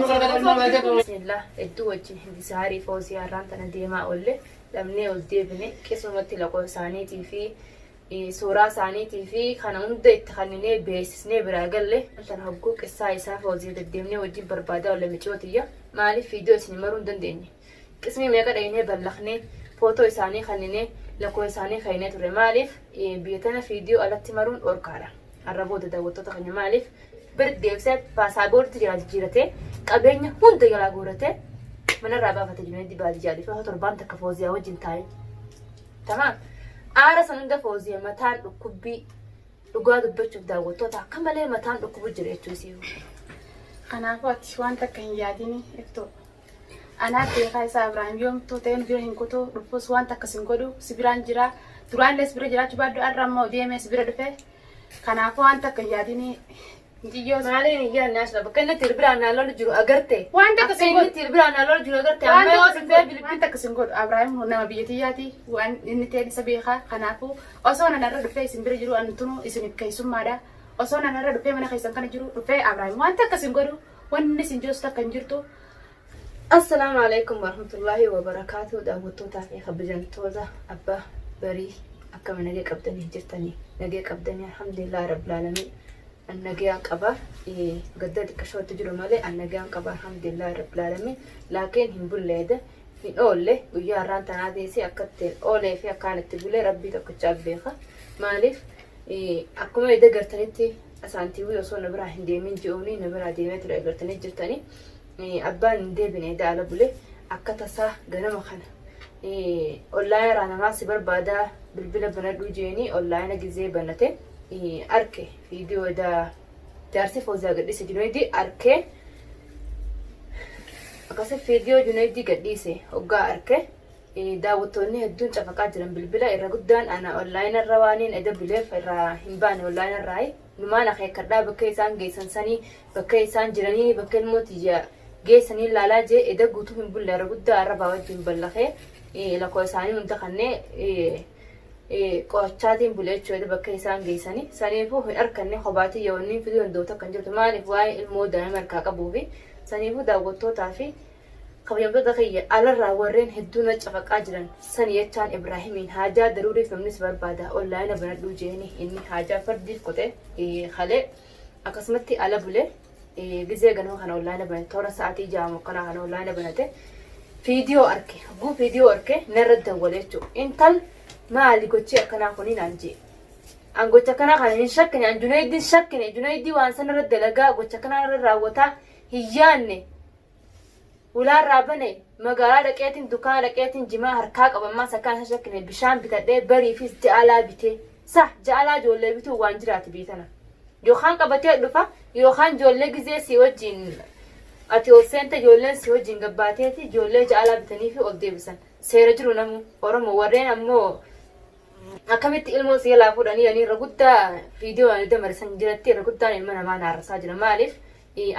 Bismillah hedduu wajjin Hindisaarii Foozii har'aan tana deemaa oolle dhabnee ol deebine keessumatti lakkoofsa isaaniitii fi suuraa isaaniitii fi kana hunda itti kanninee beeksisnee biraa galle. Tan hogguu qissaa isaa Foozii deddeemnee wajjin barbaadaa oolle micootiyya maaliif viidiyoo isin maruu hin dandeenye. Qismii meeqa dhaynee ballaqnee footoo isaanii kanninee lakkoofsa isaanii kaynee ture maaliif biyya tana viidiyoo alatti maruun dhorkaadha. Har'a booda daawwattoota keenya maaliif bir deebisee paasaaboortii jalaa jijjiiratee qabeenya hunda jalaa guuratee manarraa baafate Junaydii baadiyyaa dhufee osoo torbaan takka Fooziyaa wajjin taa'e. Tamaam. Aara san hunda Fooziyaa mataan dhukkubbii dhugaa dubbachuuf daawwattoota akka malee mataan dhukkubu jira jechuu isii. Kanaafuu ati waan takka hin yaadini iftoo. Anaa beekaa isaa Ibraahim yoomtuu ta'ee nu bira hin kutu dhufus waan takka sin godhu si biraan jira. Duraan illee si bira jiraachuu baadhu har'a immoo deemee si bira dhufe. Kanaafuu waan takka hin yaadini Mucayyoos. Maaliin hin yaadne asla bakka inni itti biraan naa lolu jiru agarte. Waan takka Akka sin inni godhu. itti biraan naa lolu jiru agarte. Waan Amma yoo takka sin dhufee godhu. bilbil. Waan takka sin godhu. Abrahaam nama biyya tiyyaati. Waan inni ta'e isa beeka. Kanaafuu osoo nan irra dhufee isin bira jiru ani tunu isin keessummaadha. Osoo nan irra dhufee mana keessan kana jiru dhufee Abrahaam waan takka sin godhu. Wanni isin jirus takka hin jirtu. Assalaamu alaikum warahmatullaahi wabarakaatuh daawwattootaa fi kabajamtoota abbaa barii akkami nagee qabdanii jirtanii nagee qabdanii alhamdulillah rabbil aalamiin an nagayaan qaba gadda xiqqashootti jiru malee an nagayaan qaba alhamdulillah rabbil aalamiin laakiin hin bulleede hin oolle guyyaa har'aan tanaa teessee akka ittiin oolee fi akkaan itti bulee rabbii tokkichaa beeka maaliif akkuma edda gartanitti asaantiiwwi osoo na biraa hin deemin ji'uuni na biraa deemee ture agartanii jirtanii abbaan hin deebine edda ala bule akka tasaa ganama kana onlaayina irraa namaa si barbaadaa bilbila banadhuu jeeni onlaayina gizee banate arke viidiyoo edda jaarsi Foozaa gadhiise Junaydii arkee akkasi viidiyoo Junaydii gadhiise hoggaa arke daawwattoonni hedduun cafaqaa jiran bilbila irra guddaan ana onlaayina irra waaniin eda buleef irraa hin baane onlaayina irraa numaan akeekkadhaa bakka isaan geessan sanii bakka isaan jiranii bakka ilmoo tiyya geessanii laalaa jee eda guutuu hin bulle irra guddaa arrabaa wajjin ballakee lakkoo isaanii hunda kannee qo'achaatiin bule jechuudha bakka isaan geessanii saniifuu hin arkanne kophaa tiyya wanni fiduu danda'u takka hin jirtu maaliif waa'ee ilmoo daa'ima harkaa qabuu fi saniifuu daawwattootaa fi kabajamtoota kiyya alarraa warreen hedduu na cafaqaa jiran sani jechaan Ibraahimiin haajaa daruuriif namni si barbaada onlaayina banadhuu jeeni inni haajaa fardiif qote kalee akkasumatti ala bule gizee ganama kana onlaayina banate toora sa'aatii 6 akkanaa kana onlaayina banate fiidiyoo arke hogguu fiidiyoo arke narra dawwale jechuudha intal maali gochii akkanaa kuni naan jee an gocha akkanaa kana hin shakkine an Junaydin shakkine Junaydii waan sanarra dalagaa gocha akkanaa irra raawwataa hin yaanne Ulaarraa bane magaalaa dhaqeetiin dukaana dhaqeetiin jimaa harkaa qaba ammaas akkaan isa shakkine bishaan bitadhee bariifis ja'alaa bitee sah ja'alaa ijoollee bituun waan jiraati biyya tana yookaan qabatee dhufa yookaan ijoollee gizee si wajjin ati ol seente ijoolleen si wajjin gabbaateeti ijoollee ja'alaa bitanii fi ol deebisan seera jiru namu Oromoo warreen ammoo akkamitti ilmoo si jalaa fuudhanii ani irra guddaa viidiyoo ani damarsan jiratti irra guddaan ilma namaa naarrasaa jira maaliif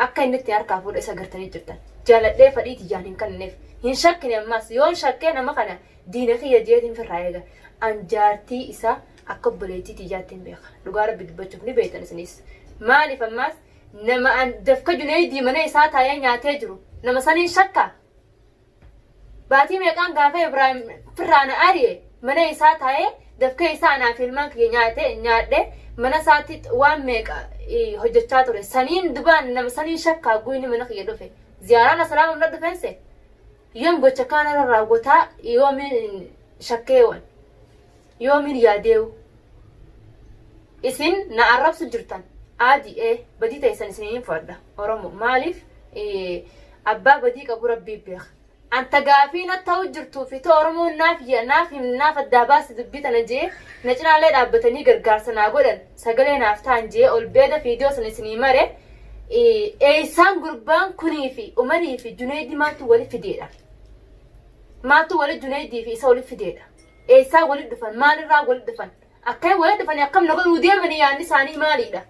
akka inni itti harkaa fuudhe isa gartanii jirtan. Jaaladhee fadhii tiyyaan hin kannineef. Hin shakkine ammas yoon shakkee nama kana diina kiyya jeetiin firraa eega. An jaartii isaa akka obboleettii tiyyaatti hin beeka. Dhugaa rabbi dubbachuuf ni beektan isinis. Maaliif ammas nama an dafka Juneeydii mana isaa taa'ee nyaatee jiru nama saniin shakkaa? Baatii meeqaan gaafa Ibraahim firraa na ari'e mana isaa taa'ee dafkee isaa anaa fi ilmaan kiyya nyaate nyaadhe mana isaatti waan meeqa hojjechaa ture. Saniin dubaan nama saniin shakkaa guyni mana kiyya dhufe. Ziyaaraan asalaama na dhufeense yoom gocha kana irra raawwataa yoomiin shakkeewwan yoomiin yaadeewu. Isin na arrabsu jirtan ADA badii teessan isiniin fudhadha Oromo maaliif abbaa badii qabu rabbii beeka. Anta gaafii na ta'u jirtuu fi ta'u Oromoon naaf naaf naaf addaa baasi dubbii tana jee na cinaallee dhaabbatanii gargaarsa naa godhan sagalee naaf ta'an jee ol beeda fiidiyoo sana isinii mare eessaan gurbaan kunii fi Umarii fi Juneydii maaltu wali fideedha. Maaltu wali Juneydii fi isa wali fideedha. Eessaa wali dhufan maalirraa wali dhufan Akkam walitti dhufanii akkam na godhuu deemanii yaadni isaanii maaliidha?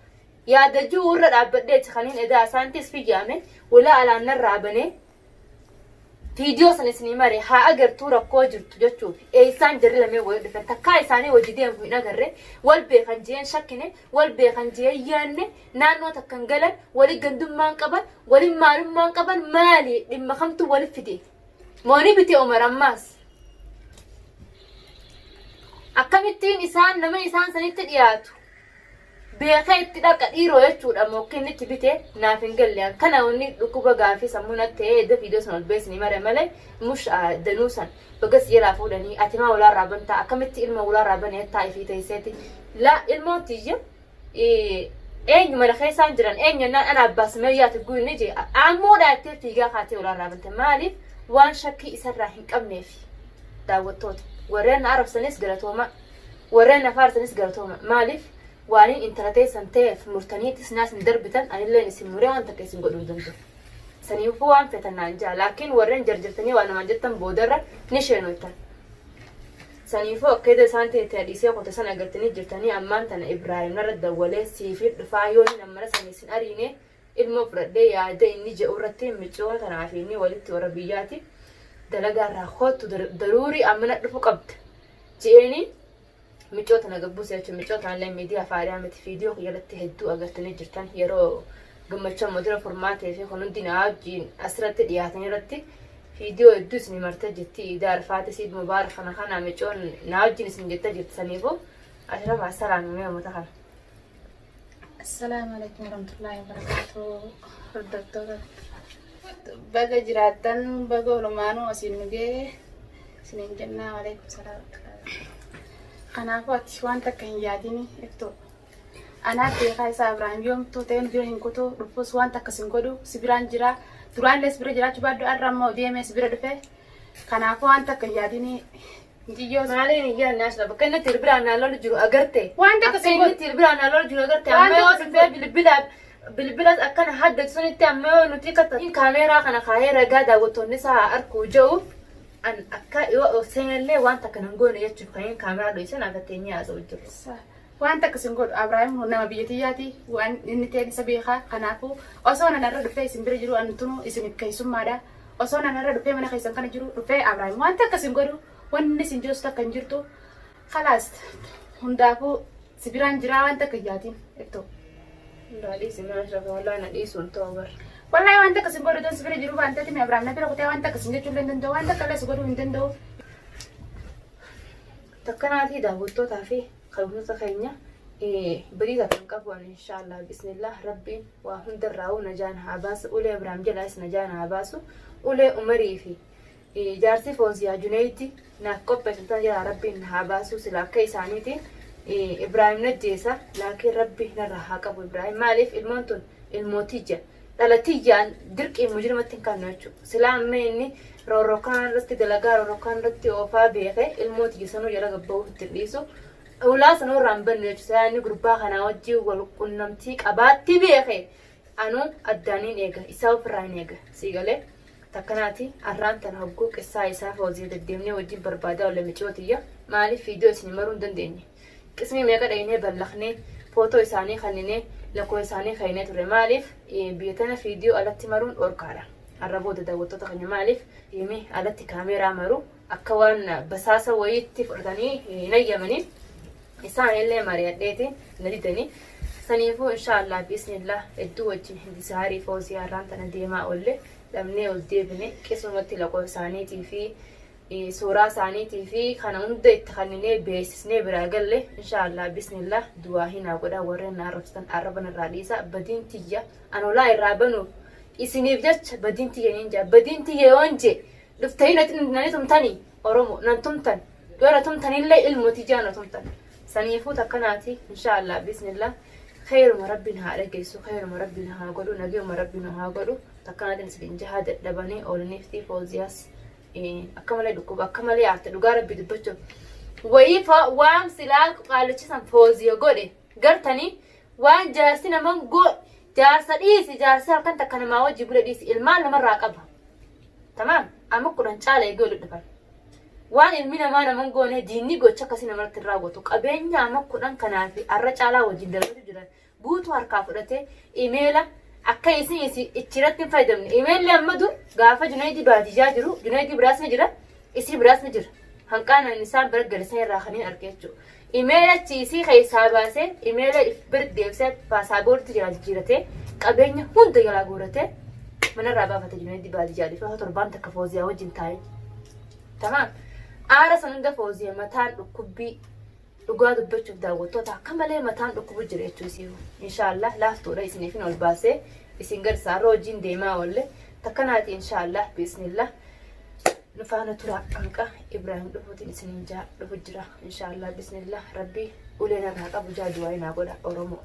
Yaada jiru irra dhaabbadheeti kaniin edaa isaantis fiyyaame walaa alaan narraa banee Viidiyoo san isinii mare haa agartuu rakkoo jirtu jechuuf eessaan jarri lameen walitti dhufan takkaa isaanii wajji deemu hin agarre wal beekan jeen shakkine wal beekan jeen yaanne naannoo takkan galan wali gandummaan qaban wali maalummaan qaban maali dhimma kamtu wali fide mooni bite Umar ammaas akkamittiin isaan nama isaan sanitti dhiyaatu beekee itti dhaqa dhiiroo jechuudha mookkin itti bite naaf hin galle kana wanni dhukkuba gaafii sammuu natti ta'ee edda viidiyoo san ol beesni mare malee mush danuu san baga si jalaa fuudhanii ati maa ulaarraa bantaa akkamitti ilma ulaarraa bane taa ifii teesseeti la ilmoon tiyya eenyu mana keessaan jiran eenyu jennaan ana abbaa sumayyaati guunni jee ammoodhaa jettee fiigaa kaatee ulaarraa bante maaliif waan shakkii isarraa hin qabneef daawwattoota warreen na arabsanis galatooma Warreen na faarsanis galatooma. Maaliif waaniin intala teessan ta'eef murtaniitis naas hin darbitan anilleen isin muree waan takka isin godhuu hin danda'u. Saniifuu waan feetan naan ja'a. Laakiin warreen jarjartanii waan namaan jettan boodarra ni sheenoytan. Saniifuu akka ida isaan ta'e ta'e dhiisee kote san agartanii jirtanii ammaan tana Ibraahim narra dawwalee siifin dhufaa yoo inni mana sanii isin ariine ilmoo fudhadhee yaada inni je'u irratti micciyoon tanaa fi inni walitti warra biyyaati dalagaa irraa koottu daruurii ammana dhufu qabda. Je'eeni miccoo tana gabbuuse jechuun miccoo tanallee miidiyaa faariyaa miti viidiyoo kiyya irratti hedduu agartanii jirtan yeroo gammachuu modira furmaatee fi kun hundi naa wajjiin asirratti dhiyaatan irratti viidiyoo hedduu isin martee jirti iidaa arfaate siid mubaarak kana kana miccoon naa wajjiin isin jettee jirti saniifuu ashraf assalaami mee uummata kana. Assalaamu alaikum warahmatullahi wabarakatuh. Hordoftoota baga jiraattan baga olumaanuu asiin nu ga'e isiniin jennaa waalaikum salaam. Kanaafuu ati waan takka hin yaadini iftoo. Anaa beekaa isaa Ibraahim yoomtuu ta'e nu bira hin kutu dhufus waan takka sin godhu si biraan jira. Duraallee si bira jiraachuu baadhu har'a immoo deemee si bira dhufe. Kanaafuu waan takka hin yaadini Mucayyoon Maaliin hin yaadne asirra bakka inni itti bilbilaan naa lolu jiru agarte. Waan takka Akka sin inni godhu. itti bilbilaan naa lolu jiru agarte. Waan Amma yoo takka sin dhufee godhu. bilbila bilbilas akkana hadda sunitti amma yoo nuti kata kaameeraa kana kaayee ragaa daawwattoonni isaa haa arkuu jedhu an akka yoo seenallee waan takka nan goone jechuuf kan inni kaameeraa dho'isan akka teenyee haasa'u jiru. Waan takka sin godhu Abrahaam nama biyya tiyyaati waan inni ta'e isa beekaa kanaafuu osoo nan irra dhufee isin bira jiru an tunu isin keessummaadha osoo nan irra dhufee mana keessan kana jiru dhufee Abrahaam waan takka sin godhu wanni isin jirtu takka hin jirtu kalaas hundaafuu si biraan jiraa waan takka hin yaatiin ittoo. Hundaa dhiisi mana ashraf wallahi na dhiisuun ta'u bar. Wallahi waan takka sin godhu si bira jiru waan ta'eef Abrahaam na bira kutee waan takka sin jechuu illee hin danda'u waan takka illee si godhuu hin danda'u. Takkanaatii daawwattootaa fi kabajamtoota keenya badii takka hin qabu ani inshaallah bismillah rabbiin waa hundarraa'uu najaan haa baasu ulee Ibraahim jalaas najaan haa baasu ulee Umarii fi jaarsi Fooziyaa Juneeyti naaf qopheessu tan jalaa rabbiin haa baasu sila akka isaaniitiin Ibraahim najjeesa laakiin rabbi narraa haa qabu Ibraahim maaliif ilmoon tun ilmoo tiyya dhala tiyyaan dirqiin mujrimatti hin kannu jechuudha. Silaa amma inni roorrokaan irratti dalagaa roorrokaan irratti oofaa beekee ilmoo tiyya sanuu jala gabba'uu itti hin dhiisu. Ulaa sanuu irraa hin bannu jechuudha. Silaa inni gurbaa kanaa wajjin wal qunnamtii qabaatti beekee anuu addaaniin eega isaa ofirraa hin eega sii galee takkanaati arraan tana hogguu qissaa isaa fooziya deddeemnee wajjin barbaadaa olle miciyoo tiyya maaliif viidiyoo isin maruu hin dandeenye. Qismii meeqa dhaynee ballaqnee footoo isaanii kanninee lakkoo isaanii kaynee ture maaliif biyya tana fiidiyoo alatti maruun dhorkaadha. Har'a booda daawwattoota keenya maaliif deemee alatti kaameeraa maru akka waan basaasa wayiitti fudhatanii hin hayyamanii isaan illee mari'adheeti na didanii. Saniifuu inshaallah biisnillah hedduu wajjin hindisaarii foosii har'aan tana deemaa oolle dhabnee ol deebine qisumatti lakkoo isaaniitii fi suuraa isaaniitii fi kana hunda itti kanninee beeksisnee biraa galle inshaallah bismillah du'aa hinaa godhaa warreen na arrabsitan arraba narraa dhiisa badiin tiyya an olaa irraa banuuf isiniif jecha badiin tiyya niin jaa badiin tiyya yoon jee dhuftanii nani tumtanii oromo nan tumtan yoo na tumtanillee ilmo tiyyaa na tumtan saniifuu takkanaati inshaallah bismillah kheeruma rabbiin haa dhageessu kheeruma rabbiin haa godhu nagayuma rabbiin haa godhu takkanaatiin isin jahaa dadhabanii oolaniifti fooziyaas akka malee dhukkuba akka malee aarte dhugaa rabbi dubbachuuf wayii waan silaa qaalichisan fooziya godhe gartanii waan jaarsi naman go jaarsa dhiisi jaarsi halkan takka namaa wajji bule dhiisi ilmaan namarraa qaba tamaam amma 10 caala eegee walitti dhufan waan ilmi namaa naman goone diinni gocha akkasii namarratti hin raawwatu qabeenya amma 10 kanaa fi arra caalaa wajjin dalagatu jiran guutuu harkaa fudhatee imeela akka isin ichiratti hin fayyadamne imeelli amma dur Gaafa Junaydii baadiyyaa jiru Junaydii biraas ni jira isii biraas ni jira. Hanqaanaan isaan bira gale san irraa kaniin arge jechuudha. Imeela achi isii keessaa baasee imeela if bira deebisee paasaaboortii jalaa jijjiiratee qabeenya hunda jalaa guuratee manarraa baafate Junaydii baadiyyaa dhufe torbaan takka Fooziyaa wajjin taa'ee. Tamaam. Aara san hunda Fooziyaa mataan dhukkubbii Dhugaa dubbachuuf daawwattoota akka malee mataan dhukkubu jira jechuu isii inshaallah laaftuudha isiniifin ol baasee isin garsa har'a hojiin deemaa oolle takkanaati inshaallah biisnillah nu faana tura hanqa Ibrahim dhufuutiin isiniin jaa dhufu jira inshaallah biisnillah rabbii ulee narraa qabu jaa du'aa naa godha Oromoo.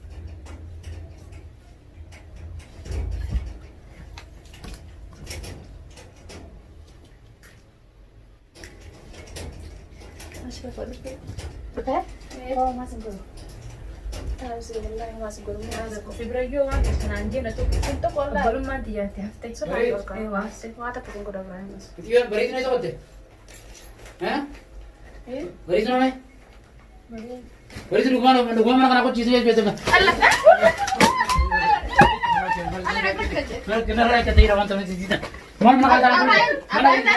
Dhufee? Homaa sin godhu. Homaa sin godhu. Ibrayyoo waan kanaan jenna tokko Sin tokko wallaahi. obbolummaan tiyyaatti hafte. Waa takka sin godhu Ibrahim. Itti bareedu na qotte. Bareedu na bareedu dhugumaan dhugumaan mana kana qochiisu jechuudha. Narraa akka ta'e wanta nuti diidan. Maal mana kana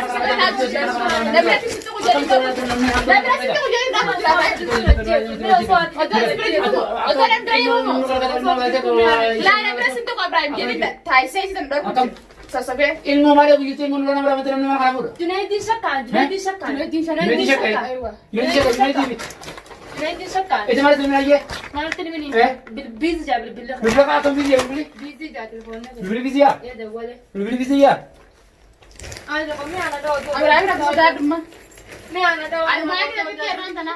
Ilmoo malee guyyatti ilmoo nurra nama ramate namni mana kana fuudha. Junaydin shakkaan Junaydin shakkaan Junaydin shakkaan. Junaydin shakkaan Junaydin. Junaydin shakkaan. Ita malee namni ayyee. Maaltu ni mini? Eh? Bilbizi jaa bilbilli. Bilbila kana akkam biziyaa bilbili? Bizi jaa telefoonni. Bilbili biziyaa? Ee dawwale. Bilbili biziyaa? Ani tokko mi'a ana dhawaa. Ibrahim rakka sodaadhumma. Mi'a ana dhawaa. Alumaa kana bitti irraan tana.